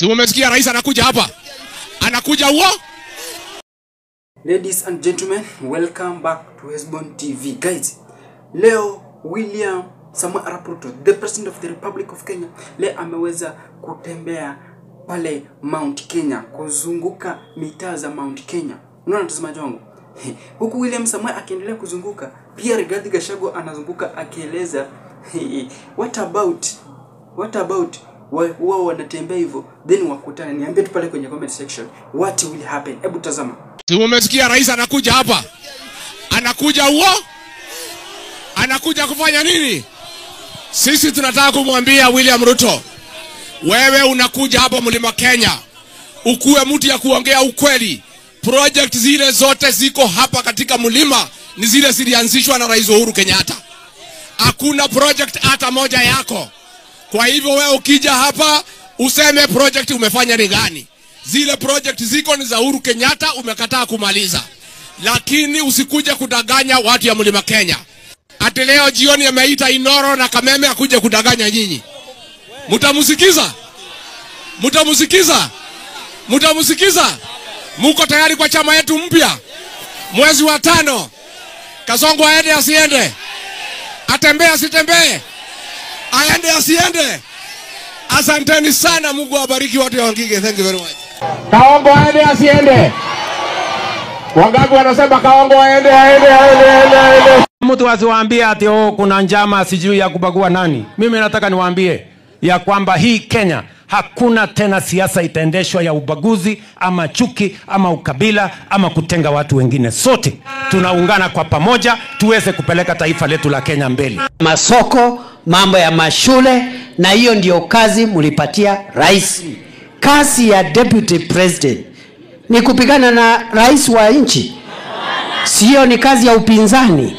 Si umesikia rais anakuja hapa? Anakuja huo? Ladies and gentlemen, welcome back to Hesbon TV. Guys, leo William Samoei Arap Ruto, the President of the Republic of Kenya, leo ameweza kutembea pale Mount Kenya, kuzunguka mitaa za Mount Kenya. Unaona mtazamaji wangu? Huku William Samoei akiendelea kuzunguka, pia Rigathi Gachagua anazunguka akieleza what about wao wanatembea hivyo then wakutane. Niambie tu pale kwenye comment section what will happen. Hebu tazama. Si umesikia rais anakuja hapa? Anakuja huo? Anakuja kufanya nini? Sisi tunataka kumwambia William Ruto, wewe unakuja hapa Mlima Kenya ukuwe mtu ya kuongea ukweli. Project zile zote ziko hapa katika mlima ni zile zilianzishwa na Rais Uhuru Kenyatta. Hakuna project hata moja yako. Kwa hivyo wewe ukija hapa useme project umefanya ni gani. Zile project ziko ni za Uhuru Kenyatta, umekataa kumaliza. Lakini usikuje kudanganya watu ya Mlima Kenya. Ati leo jioni ameita Inoro na Kameme akuje kudanganya nyinyi. Mtamusikiza? Mtamusikiza? Mtamusikiza? Muko tayari kwa chama yetu mpya? Mwezi wa 5. Kasongo aende asiende? Atembee asitembee? Aende asiende? Asanteni sana, Mungu awabariki watu wa Wangige. Thank you very much. Kaongo aende asiende? Wangapi wanasema Kaongo aende, aende, aende, aende, aende? Mtu asiwaambie ati oh, kuna njama sijui ya kubagua nani. Mimi nataka niwaambie ya kwamba hii Kenya hakuna tena siasa itaendeshwa ya ubaguzi ama chuki ama ukabila ama kutenga watu wengine. Sote tunaungana kwa pamoja tuweze kupeleka taifa letu la Kenya mbele. Masoko, mambo ya mashule, na hiyo ndio kazi mlipatia rais. Kazi ya deputy president ni kupigana na rais wa nchi. Sio ni kazi ya upinzani.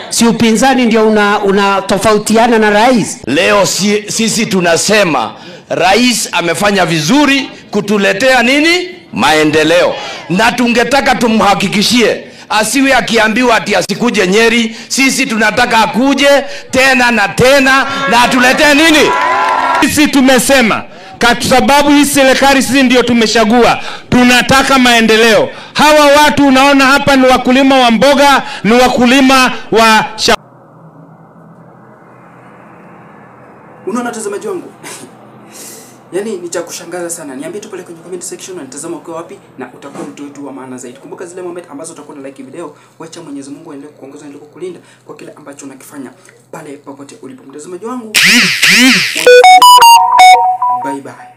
Si upinzani ndio una tofautiana na rais. Leo sisi tunasema rais amefanya vizuri kutuletea nini? Maendeleo. Na tungetaka tumhakikishie asiwe akiambiwa ati asikuje Nyeri. Sisi tunataka akuje tena na tena na atuletee nini? Sisi tumesema kwa sababu hii serikali sisi ndio tumechagua, tunataka maendeleo. Hawa watu unaona hapa ni wakulima wa mboga, ni wakulima wa Unaona mtazamaji wangu? Yaani ni cha kushangaza sana. Niambie tu pale kwenye comment section unatazama ukiwa wapi na utakuwa mtu wetu wa maana zaidi. Kumbuka zile moment ambazo utakuwa na like video, wacha Mwenyezi Mungu aendelee kukuongoza, aendelee kukulinda kwa kile ambacho unakifanya pale popote ulipo. Mtazamaji wangu, bye bye.